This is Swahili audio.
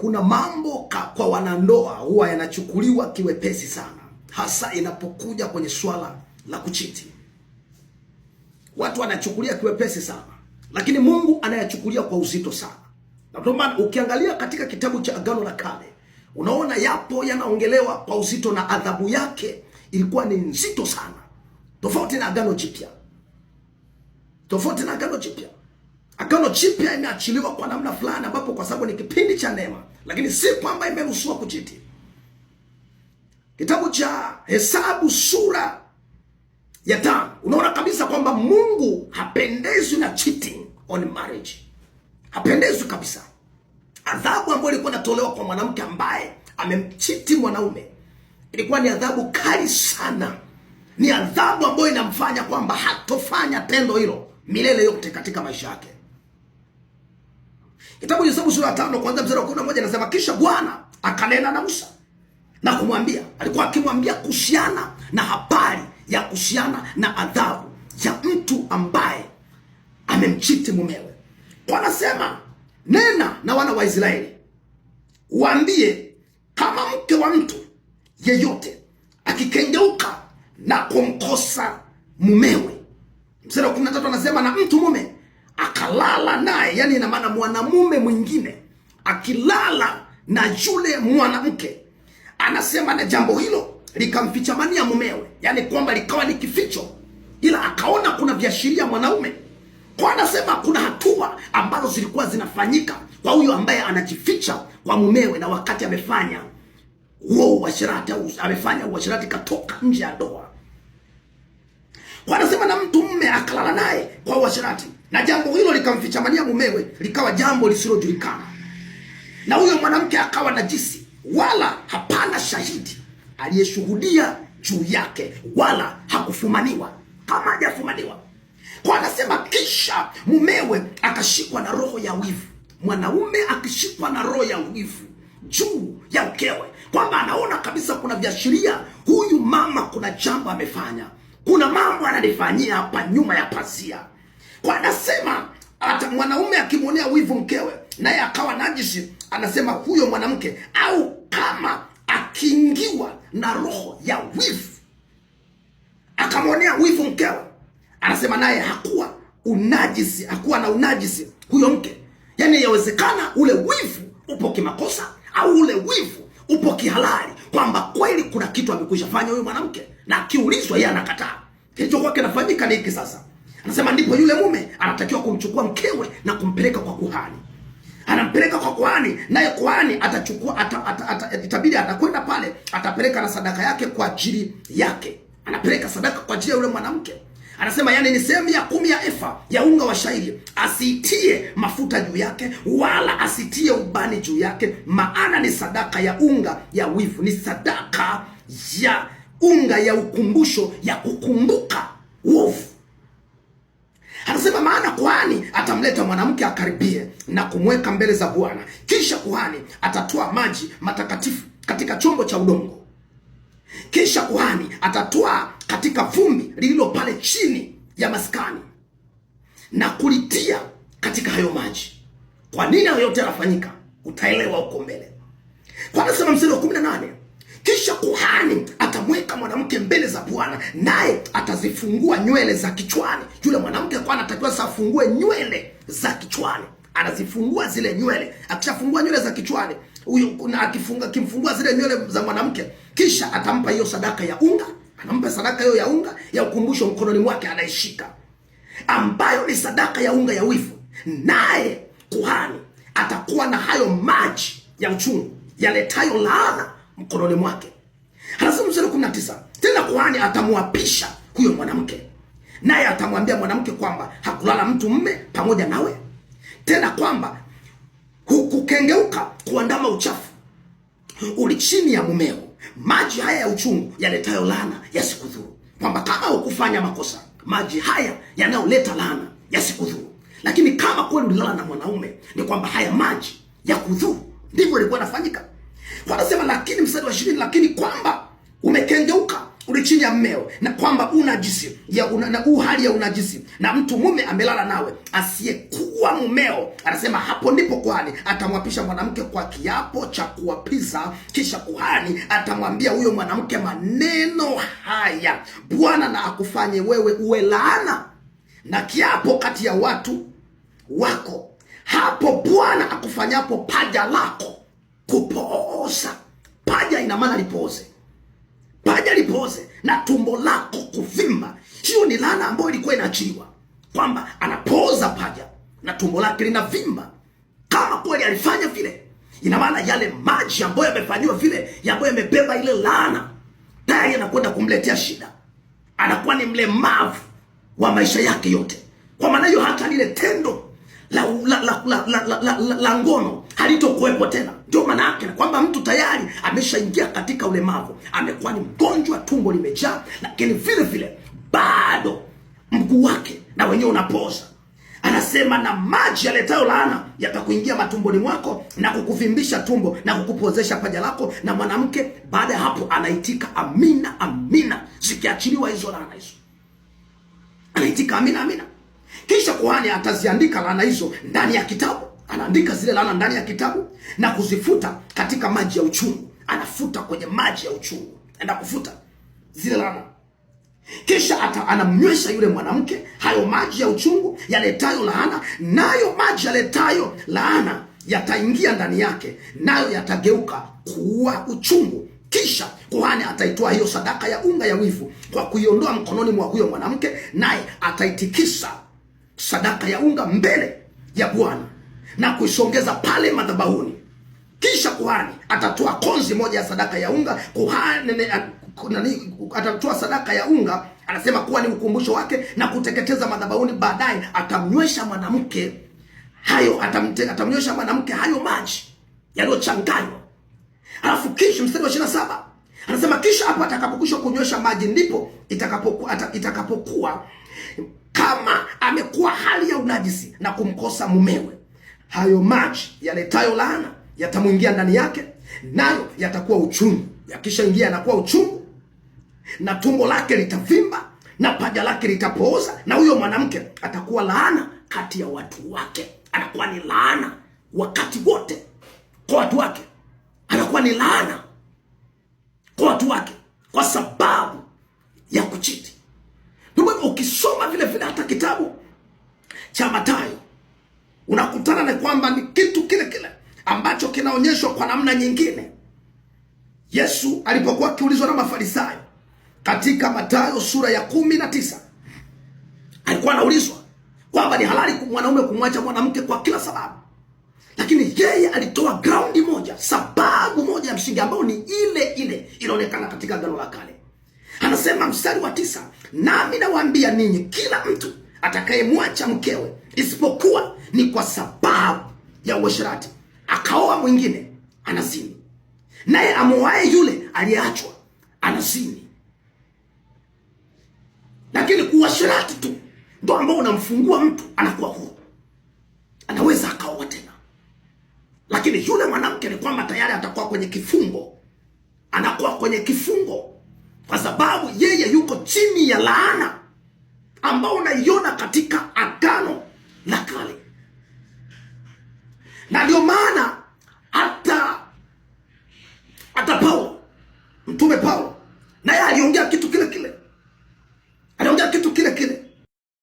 Kuna mambo kwa wanandoa huwa yanachukuliwa kiwepesi sana, hasa inapokuja kwenye swala la kuchiti. Watu wanachukulia kiwepesi sana, lakini Mungu anayachukulia kwa uzito sana. Na ndio maana ukiangalia katika kitabu cha Agano la Kale unaona yapo yanaongelewa kwa uzito na adhabu yake ilikuwa ni nzito sana, tofauti na Agano Jipya, tofauti na Agano Jipya. Agano Jipya imeachiliwa kwa namna fulani, ambapo kwa sababu ni kipindi cha neema, lakini si kwamba imeruhusiwa kuchiti. Kitabu cha Hesabu sura ya 5 unaona kabisa kwamba Mungu hapendezwi na cheating on marriage, hapendezwi kabisa. Adhabu ambayo ilikuwa inatolewa kwa mwanamke ambaye amemchiti mwanaume ilikuwa ni adhabu kali sana, ni adhabu ambayo inamfanya kwamba hatofanya tendo hilo milele yote katika maisha yake. Kitabu cha Hesabu sura ya 5 kuanzia mstari wa 11 anasema, kisha Bwana akanena na Musa na kumwambia, alikuwa akimwambia kuhusiana na habari ya kuhusiana na adhabu ya mtu ambaye amemchiti mumewe. Kwa anasema, nena na wana wa Israeli waambie, kama mke wa mtu yeyote akikengeuka na kumkosa mumewe. Mstari wa 13 anasema, na mtu mume akalala naye, yani ina maana mwanamume mwingine akilala na yule mwanamke, anasema na jambo hilo likamfichamania mumewe, yani kwamba likawa ni kificho, ila akaona kuna viashiria mwanaume kwa, anasema kuna hatua ambazo zilikuwa zinafanyika kwa huyo ambaye anajificha kwa mumewe, na wakati amefanya huo uasherati au amefanya uasherati katoka nje ya ndoa. Kwa anasema na mtu mume akalala naye kwa uasherati, na jambo hilo likamfichamania mumewe, likawa jambo lisilojulikana, na huyo mwanamke akawa najisi, wala hapana shahidi aliyeshuhudia juu yake, wala hakufumaniwa, kama hajafumaniwa. Kwa anasema kisha mumewe akashikwa na roho ya wivu. Mwanaume akishikwa na roho ya wivu juu ya mkewe, kwamba anaona kabisa kuna viashiria, huyu mama kuna jambo amefanya, kuna mambo ananifanyia hapa nyuma ya pazia. Kwa anasema hata mwanaume akimwonea wivu mkewe naye akawa najisi, anasema huyo mwanamke, au kama akiingiwa na roho ya wivu akamwonea wivu mkewe, anasema naye hakuwa unajisi, hakuwa na unajisi huyo mke. Yani yawezekana ule wivu upo kimakosa au ule wivu upo kihalali, kwamba kweli kuna kitu amekwisha fanya huyu mwanamke, na akiulizwa yeye anakataa. Kilichokuwa kinafanyika ni hiki sasa. Anasema ndipo yule mume anatakiwa kumchukua mkewe na kumpeleka kwa kuhani. Anampeleka kwa kuhani, naye kuhani atachukua itabidi atakwenda pale, atapeleka na sadaka yake kwa ajili yake. Anapeleka sadaka kwa ajili ya yule mwanamke. Anasema yani ni sehemu ya 10 ya efa ya unga wa shairi, asitie mafuta juu yake wala asitie ubani juu yake, maana ni sadaka ya unga ya wivu, ni sadaka ya unga ya ukumbusho, ya kukumbuka uovu. Anasema maana kuhani atamleta mwanamke akaribie na kumweka mbele za Bwana, kisha kuhani atatoa maji matakatifu katika chombo cha udongo, kisha kuhani atatoa katika vumbi lililo pale chini ya maskani na kulitia katika hayo maji. Kwa nini hayo yote yanafanyika? Utaelewa huko mbele. Kwa anasema mstari wa 18, kisha kuhani atamweka mwanamke mbele za Bwana, naye atazifungua nywele za kichwani. Yule mwanamke kwa anatakiwa sasa afungue nywele za kichwani, anazifungua zile nywele. Akishafungua nywele za kichwani huyo, akimfungua zile nywele za mwanamke, kisha atampa hiyo sadaka ya unga, anampa sadaka hiyo ya unga ya ukumbusho mkononi mwake, anaishika, ambayo ni sadaka ya unga ya wivu, naye kuhani atakuwa na hayo maji ya uchungu yaletayo laana mkononi mwake. Anasema mstari 19, tena kuhani atamwapisha huyo mwanamke, naye atamwambia mwanamke kwamba hakulala mtu mme pamoja nawe, tena kwamba hukukengeuka kuandama uchafu uli chini ya mumeo, maji haya ya uchungu yaletayo laana yasikudhuru. Kwamba kama hukufanya makosa, maji haya yanayoleta laana yasikudhuru. Lakini kama kweli ulilala na mwanaume, ni kwamba haya maji ya kudhuru. Ndivyo ilikuwa inafanyika. Wanasema lakini, mstari wa 20, lakini kwamba umekengeuka uli chini ya mmeo, na kwamba unajisi ya una, na hali ya unajisi, na mtu mume amelala nawe asiyekuwa mumeo, anasema hapo ndipo kuhani atamwapisha mwanamke kwa kiapo cha kuwapiza. Kisha kuhani atamwambia huyo mwanamke maneno haya: Bwana na akufanye wewe uwe laana na kiapo kati ya watu wako, hapo Bwana akufanyapo paja lako kupooza. Paja ina maana lipooze, paja lipooze na tumbo lako kuvimba. Hiyo ni laana ambayo ilikuwa inaachiliwa kwamba anapooza paja na tumbo lake linavimba. Kama kweli alifanya vile, ina maana yale maji ambayo yamefanyiwa vile, ambayo yamebeba ile laana, tayari anakwenda kumletea shida, anakuwa ni mlemavu wa maisha yake yote. Kwa maana hiyo, hata lile tendo la, la, la, la, la, la, la, la, la ngono halitokuwepo tena. Ndio maana yake kwamba mtu tayari ameshaingia katika ulemavu, amekuwa ni mgonjwa, tumbo limejaa, lakini vile vile bado mguu wake na wenyewe unapoza. Anasema na maji yaletayo laana yatakuingia matumboni mwako na kukuvimbisha tumbo na kukupozesha paja lako. Na mwanamke baada ya hapo anaitika amina, amina, zikiachiliwa hizo laana hizo, anaitika amina, amina. Kisha kuhani ataziandika laana hizo ndani ya kitabu, anaandika zile laana ndani ya kitabu na kuzifuta katika maji ya uchungu. Anafuta kwenye maji ya uchungu, enda kufuta zile laana. Kisha anamnywesha yule mwanamke hayo maji ya uchungu yaletayo laana, nayo maji yaletayo laana yataingia ndani yake, nayo yatageuka kuwa uchungu. Kisha kuhani ataitoa hiyo sadaka ya unga ya wivu kwa kuiondoa mkononi mwa huyo mwanamke, naye ataitikisa sadaka ya unga mbele ya Bwana na kuisongeza pale madhabahuni. Kisha kuhani atatoa konzi moja ya sadaka ya unga kuhani, atatoa sadaka ya unga, anasema kuwa ni ukumbusho wake na kuteketeza madhabahuni. Baadaye atamnywesha mwanamke hayo, atamnywesha mwanamke hayo maji yaliyochanganywa. Alafu kisha mstari wa 27 anasema, kisha hapo atakapokwisha kunywesha maji, ndipo itakapokuwa kama amekuwa hali ya unajisi na kumkosa mumewe, hayo maji yaletayo laana yatamwingia ndani yake, nayo yatakuwa uchungu. Yakishaingia yanakuwa uchungu, na tumbo lake litavimba na paja lake litapooza, na huyo mwanamke atakuwa laana kati ya watu wake. Anakuwa ni laana wakati wote kwa watu wake, anakuwa ni laana kwa watu wake kwa sababu ya kuchiti. Ndio ukisoma vile vile hata kitabu cha Mathayo unakutana na kwamba ni kitu kile kile ambacho kinaonyeshwa kwa namna nyingine. Yesu alipokuwa akiulizwa na Mafarisayo katika Mathayo sura ya 19, alikuwa anaulizwa kwamba ni halali mwanaume kumwacha mwanamke kwa kila sababu, lakini yeye alitoa ground moja, sababu moja ya msingi ambayo ni ile ile inaonekana katika Agano la Kale. Anasema mstari wa 9, nami nawaambia ninyi, kila mtu atakayemwacha mkewe isipokuwa ni kwa sababu ya uasherati akaoa mwingine anazini, naye amoaye yule aliyeachwa anazini. Lakini uasherati tu ndo ambao unamfungua mtu, anakuwa huru, anaweza akaoa tena. Lakini yule mwanamke ni kwamba tayari atakuwa kwenye kifungo, anakuwa kwenye kifungo kwa sababu yeye yuko chini ya laana ambao unaiona katika Agano